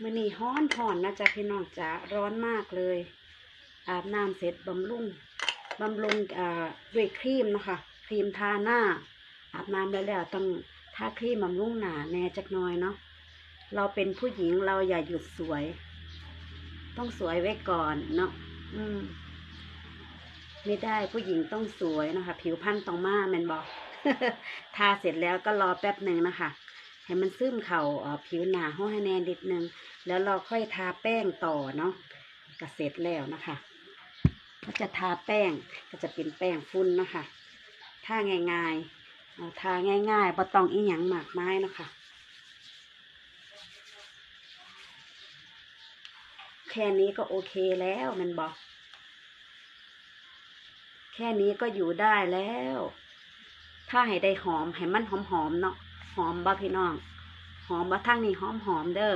ມື້ນີ້ຮ້ອນໆນະຈ໊ະພີ່ນ້ອງຈ໊ະ ຮ້ອນມາກເລີຍ. ອາບນ້ຳເສັດບຳລຸງ ບຳລຸງ ເອີ ດ້ວຍຄຣີມເນາະຄະ ຄຣີມທາໜ້າ. ອາບນ້ຳແລ້ວໆຕ້ອງທາຄຣີມບຳລຸງໜ້າແດ່ຈັກໜ່ອຍເນາະ. ເຮົາເປັນຜູ້ຍິງ ເຮົາຢ່າຢຸດສວຍ ຕ້ອງສວຍໄວ້ກ່ອນເນາະ. ອືມ ໄມ່ໄດ້ ຜູ້ຍິງຕ້ອງສວຍເນາະຄະ ຜິວພັນຕ້ອງມາແມ່ນບໍ່? ທາເສັດແລ້ວກໍລໍແປັບໜຶ່ງນະຄະ ໃຫ້ມັນຊຶມເຂົ້າ ເອີ ຜິວໜ້າເຮົາໃຫ້ແນ່ນິດໜຶ່ງ ແລ້ວເຮົາຄ່ອຍທາແປ້ງຕໍ່ເນາະ. ກໍເສັດແລ້ວນະຄະ ເຮົາຈະທາແປ້ງ ກໍຈະເປັນແປ້ງຝຸ່ນນະຄະ. ທາງ່າຍໆ ເອີ ທາງ່າຍໆ ບໍ່ຕ້ອງອີ່ຫຍັງມາກມາຍນະຄະ. ແຄ່ນີ້ກໍໂອເຄແລ້ວແມ່ນບໍ່? ແຄ່ນີ້ກໍຢູ່ໄດ້ແລ້ວ. ທາໃຫ້ໄດ້ຫອມ ໃຫ້ມັນຫອມໆເນາະ. ຫອມບໍ່ພີ່ນ້ອງ? ຫອມບໍ່? ທາງນີ້ຫອມໆເດີ້.